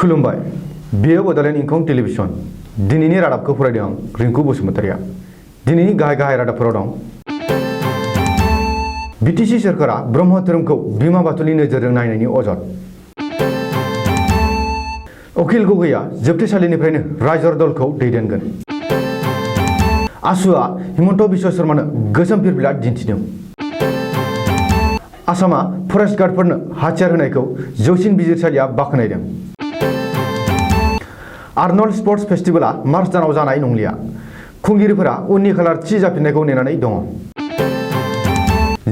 खुलुमबाय बेयो बड'लेण्ड इंखं टेलिभिजन दिनैनि रादाबखौ फरायदों आं रिंकु बसुमतारिया दिनैनि गाहाय रादाबफोराव दं बिटिसि सोरखारा ब्रह्म धोरोमखौ बिमा बाथौनि नोजोरजों नायनायनि अजद अखिल गगैया जोबथेसालिनिफ्रायनो रायजर दलखौ दैदेनगोन आसुआ हिमन्त बिश्व शर्मानो गोसोम फिरफिला दिन्थिदों आसामा फरेस्ट गार्डफोरनो हाथियार होनायखौ जौसिन बिजिरसालिया बाख्नायदों आर्नल्ड स्पर्ट्स फेस्टिवला मार्च दानाव जानाय नंलिया खुंगिरिफोरा उननि खालार थि जाफिननायखौ नेनानै दङ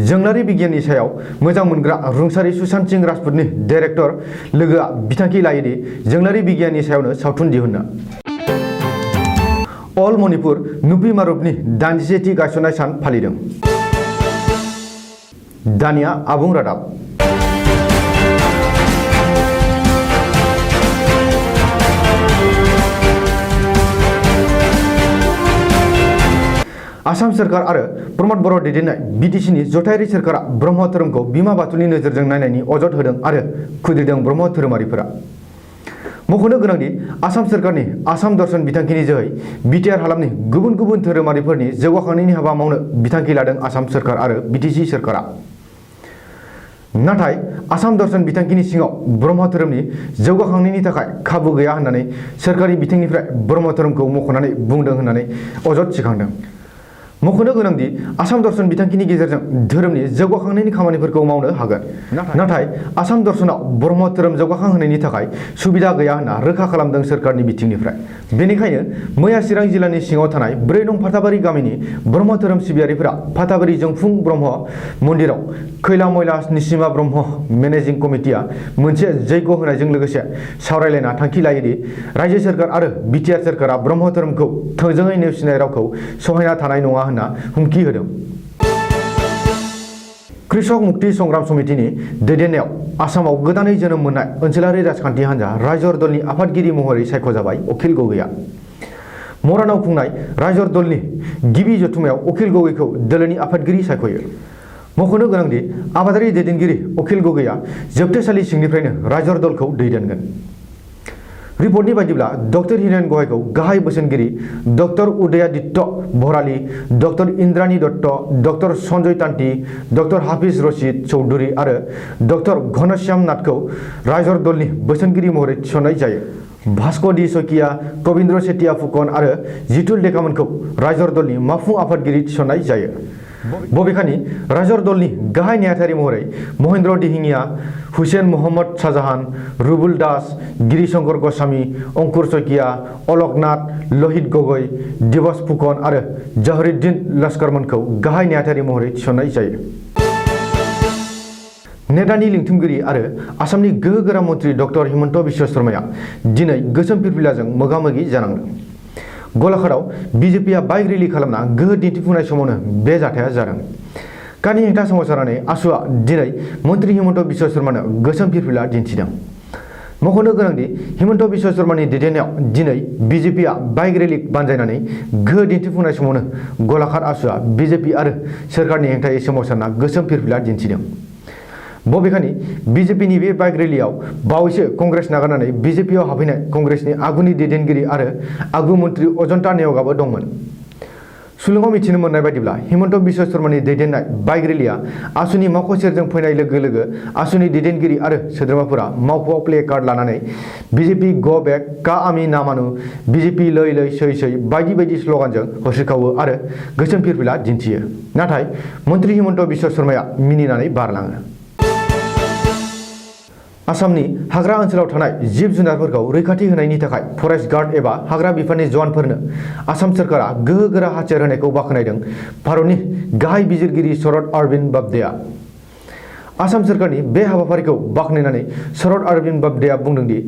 जोंलारि बिगियाननि सायाव मोजां मोनग्रा रुंसारि सुशांत सिंह राजपुतनि डाइरेक्टर लोगोआ बिथांखि लायोदि जोंलारि बिगियाननि सायावनो सावथुन दिहुननो अल मणिपुर नुपि मारुपनि 81थि गायसननाय सान फालिदों दानिया आबुं रादाब आसाम सरकार आरो प्रमद बर' दैदेननाय बिटिसिनि जथायारि सोरखारा ब्रह्म धोरोमखौ बिमा बाथौनि नोजोरजों नायनायनि अजद होदों आरो खुद्रिदों ब्रह्म धोरोमारिफोरा मख'नो गोनांदि आसाम सरकारनि आसाम दर्शन बिथांखिनि जोहै बिटिआर हालामनि गुबुन गुबुन धोरोमारिफोरनि जौगाखांनायनि हाबा मावनो बिथांखि लादों आसाम सरकार आरो बिटिसि सोरखारा नाथाय आसाम दर्शन बिथांखिनि सिङाव ब्रह्म धोरोमनि जौगाखांनायनि थाखाय खाबु गैया होननानै सोरखारि बिथिंनिफ्राय ब्रह्म धोरोमखौ मख'नानै बुंदों होननानै अजद थिखांदों मख'नो गोनांदि आसाम दर्शन बिथांखिनि गेजेरजों धोरोमनि जौगाखांनायनि खामानिफोरखौ मावनो हागोन नाथाय आसाम दर्शनाव ब्रह्म धोरोम जौगाखांहोनायनि थाखाय सुबिदा गैया होनना रोखा खालामदों सोरखारनि बिथिंनिफ्राय बेनिखायनो मैया चिरां जिल्लानि सिङाव थानाय 4 नं फाथाबारि गामिनि ब्रह्म धोरोम सिबियारिफोरा फाथाबारि जोंफुं ब्रह्म मन्दिराव खैला मैला निसिमा ब्रह्म मेनेजिं कमिटिया मोनसे जैग होनायजों लोगोसे सावरायलायना थांखि लायोदि रायजो सोरखार आरो बिटिआर सोरखारा ब्रह्म धोरोमखौ थोंजोङै नेवसिनाय रावखौ सहायना थानाय नङा होनना हुमखि होदों कृषक मुक्ति संग्राम समितिनि दैदेननायाव आसामाव गोदानै जोनोम मोननाय ओनसोलारि राजखान्थि हान्जा रायजर दलनि आफादगिरि महरै सायख'जाबाय अखिल गगैया मरानाव खुंनाय रायजर दलनि गिबि जथुमायाव अखिल गगैखौ दोलोनि आफादगिरि सायख'यो मख'नो गोनांदि आबादारि दैदेनगिरि अखिल गगैया जोबथेसालि सिंनिफ्रायनो रायजर दलखौ दैदेनगोन रिपर्टनि बायदिब्ला डक्टर हिरेन गहायखौ गाहाय बोसोनगिरि doctor Udayaditya Bharali doctor Indrani Dutta doctor Sanjay Tanti doctor Hafiz Rashid Choudhury आरो डक्टर घनश्याम नाथखौ रायजर दलनि बोसोनगिरि महरै थिसननाय जायो भास्को डी सकिया कविन्द्र सेटिया फुकन आरो जितुल डेकामोनखौ रायजर दलनि मावफुं आफादगिरि थिसननाय जायो बबेखानि रायजर दलनि गाहाय नेहाथारि महरै महेन्द्र दिहिङिया हुसेन मोहम्मद शाहजाहान रुबुल दास गिरिशंकर गोस्वामी अंकुर सकिया अलकनाथ लोहित गगৈ दिवस फुकन आरो जहरुद्दीन लस्करमोनखौ गाहाय नेहाथारि महरै थिसननाय जायो नेडानि लिंथुमगिरि आरो आसामनि गोहोगोरा मन्त्रि डक्टर हिमन्त बिश्व शर्माया दिनै गोसोम फिरफिलाजों मोगा-मोगि जानांदों गलाघाटआव बिजेपिआ बाइक रेलि खालामना गोहो दिन्थिफुंनाय समावनो बे जाथाया जादों कानि हेंथा सोमावसारनानै आसुआ दिनै मन्त्रि हिमन्त बिश्व शर्मानो गोसोम फिरफिला दिन्थिदों मख'नो गोनांदि हिमन्त बिश्व शर्मानि दैदेननायाव दिनै बिजेपिआ बाइक रेलि बानजायनानै गोहो दिन्थिफुंनाय समावनो गलाघाट आसुआ बिजेपि आरो सोरखारनि हेंथायै सोमावसारना गोसोम फिरफिला दिन्थिदों बबेखानि बिजेपिनि बे बाइक रेलियाव बावैसो कंग्रेस नागारनानै बिजेपिआव हाबफैनाय कंग्रेसनि आगुनि दैदेनगिरि आरो आगु मन्त्रि अजन्ता नेवगाबो दंमोन सुलुङाव मिथिनो मोननाय बायदिब्ला हिमन्त बिश्व शर्मानि दैदेननाय बाइक रेलिया आसुनि मावख' सेरजों फैनाय लोगो लोगो आसुनि दैदेनगिरि आरो सोद्रोमाफोरा मावख'आव प्ले कार्ड लानानै बिजेपि गो बेक का आमी ना मानु बिजेपि लै लै सै सै बायदि बायदि स्लगानजों हस्रिखावो आरो गोसोम फिरफिला दिन्थियो नाथाय मन्त्रि हिमन्त बिश्व शर्माया मिनिनानै बारलाङो आसामनि हाग्रा ओनसोलाव थानाय जिब जुनारफोरखौ रैखाथि होनायनि थाखाय फरेस्ट गार्ड एबा हाग्रा बिफाननि जवानफोरनो आसाम सरकारा गोहोगोरा हाथियार होनायखौ बाख्नायदों भारतनि गाहाय बिजिरगिरि शरद अरविन्द बाब्देआ आसाम सरकारनि बे हाबाफारिखौ बाख्नायनानै शरद अरविन्द बाब्देआ बुंदोंदि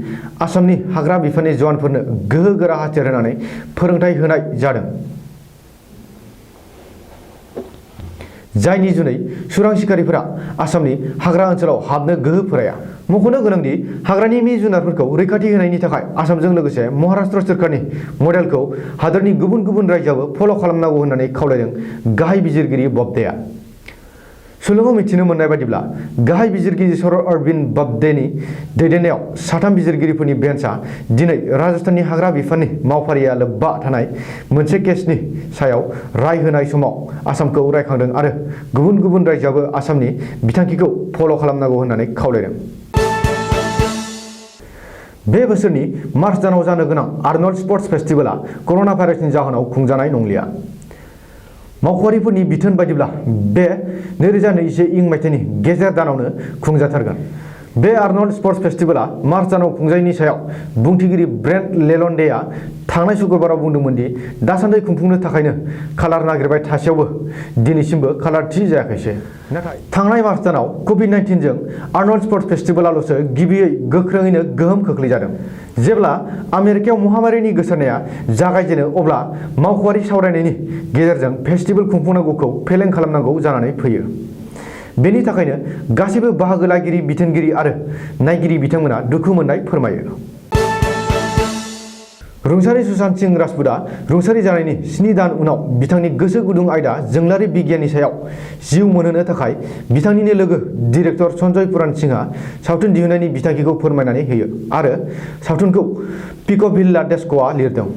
आसामनि हाग्रा बिफाननि जवानफोरनो गोहोगोरा हाथियार होनानै फोरोंथाय होनाय जादों जायनि जुनै सुरां सिखारिफोरा आसामनि हाग्रा ओनसोलाव हाबनो गोहो फोराया मख'नो गोनांदि हाग्रानि मि जुनारफोरखौ रैखाथि होनायनि थाखाय आसामजों लोगोसे महाराष्ट्र सोरखारनि मडेलखौ हादरनि गुबुन गुबुन रायजोआबो फल' खालामनांगौ होननानै खावलायदों गाहाय बिजिरगिरि बाब्देआ सुलुङाव मिथिनो मोननाय बायदिब्ला गाहाय बिजिरगिरि सरर अरविंद बाब्देनि दैदेननायाव साथाम बिजिरगिरिफोरनि बेन्चआ दिनै राजस्थाननि हाग्रा बिफाननि मावफारिया लोब्बा थानाय मोनसे केसनि सायाव राय होनाय समाव आसामखौ रायखांदों आरो गुबुन गुबुन रायजोआबो आसामनि बिथांखिखौ फल' खालामनांगौ होननानै खावलायदों। बे बोसोरनि मार्च दानाव जानो गोनां आर्नल्ड स्पर्ट्स फेस्टिवला कर'ना भाइरासनि जाहोनाव खुंजानाय नंलिया। मावख'आरिफोरनि बिथोन बायदिब्ला बे 2021 मायथाइनि गेजेर दानावनो खुंजाथारगोन। बे आर्नल्ड स्पर्ट्स फेस्टिवला मार्च दानाव खुंजायैनि सायाव बुंथिगिरि ब्रेन्ट लेलन्डेआ थांनाय शुक्रबाराव बुंदोंमोन दि दासान्दि खुंफुंनो थाखायनो खालार नागिरबाय थासेयावबो दिनैसिमबो खालार थि जायाखैसै। नाथाय थांनाय मार्च दानाव COVID-19 जों आर्नल्ड स्पर्ट्स फेस्टिवलाल'सो गिबियै गोख्रोङैनो गोहोम खोख्लैजादों। जेब्ला आमेरिकायाव महामारिनि गोसारनाया जागायजेनो अब्ला मावख'आरि सावरायनायनि गेजेरजों फेस्टिवल खुंफुंनांगौखौ फेलें खालामनांगौ जानानै फैयो। बेनि थाखायनो गासैबो बाहागो लागिरि बिथोनगिरि आरो नायगिरि बिथांमोना दुखु मोननाय फोरमायो। रुंसारि सुशांत सिंह राजपुतआ रुंसारि जानायनि 7 दान उनाव बिथांनि गोसो गुदुं आयदा जोंलारि बिगियाननि सायाव जिउ मोनहोनो थाखाय बिथांनिनो लोगो डिरेक्टर सन्जय पुरान सिंहआ सावथुन दिहुननायनि बिथांखिखौ फोरमायनानै होयो आरो सावथुनखौ पिक' भिल्ला डेस्क'आ लिरदों।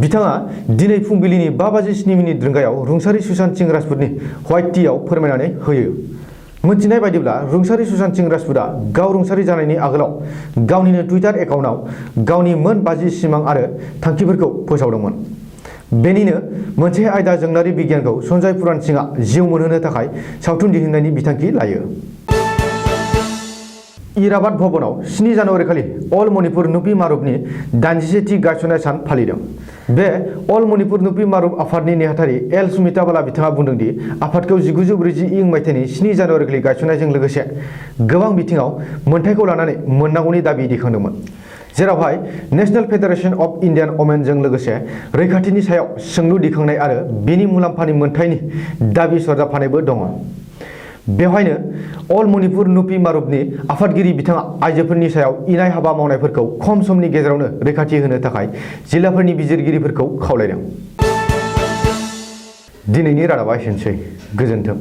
बिथाङा दिनै फुंबिलिनि 5:07 रिंगायाव रुंसारि सुशांत सिंह राजपुतनि व्हाइट टीआव फोरमायनानै होयो। मोनथिनाय बायदिब्ला रुंसारि सुशांत सिंह राजपुतआ गाव रुंसारि जानायनि आगोलाव गावनिनो टुइटार एकाउन्टआव गावनि मोन 50 सिमां आरो थांखिफोरखौ फोसावदोंमोन। बेनिनो मोनसे आयदा जोंलारि बिगियानखौ सन्जय पुरान सिंहआ जिउ मोनहोनो थाखाय सावथुन दिहुननायनि बिथांखि लायो। इराबाद भवनाव 7 जानुवारि खालि अल मणिपुर नुपि मारुपनि 81थि गायसननाय सान फालिदों। बे अल मणिपुर नुपि मारुप आफादनि नेहाथारि एल सुमिता बाला बिथाङा बुंदों दि आफादखौ 1941 मायथाइनि 7 जानुवारि खालि गायसननायजों लोगोसे गोबां बिथिङाव मोनथायखौ लानानै मोननांगौनि दाबि दैखांदोंमोन, जेरावहाय नेशनेल फेडारेशन अफ इन्डियान वमेनजों लोगोसे रैखाथिनि सायाव सोंलु दिखांनाय आरो बेनि मुलाम्फानि मोनथायनि दाबि सरजाबफानायबो दङ। बेवहायनो अल मणिपुर नुपि मारुपनि आफादगिरि बिथाङा आइजोफोरनि सायाव इनाय हाबा मावनायफोरखौ खम समनि गेजेरावनो रैखाथि होनो थाखाय जिल्लाफोरनि बिजिरगिरिफोरखौ खावलायदों। दिनैनि रादाबा एसेनोसै। गोजोन्थों।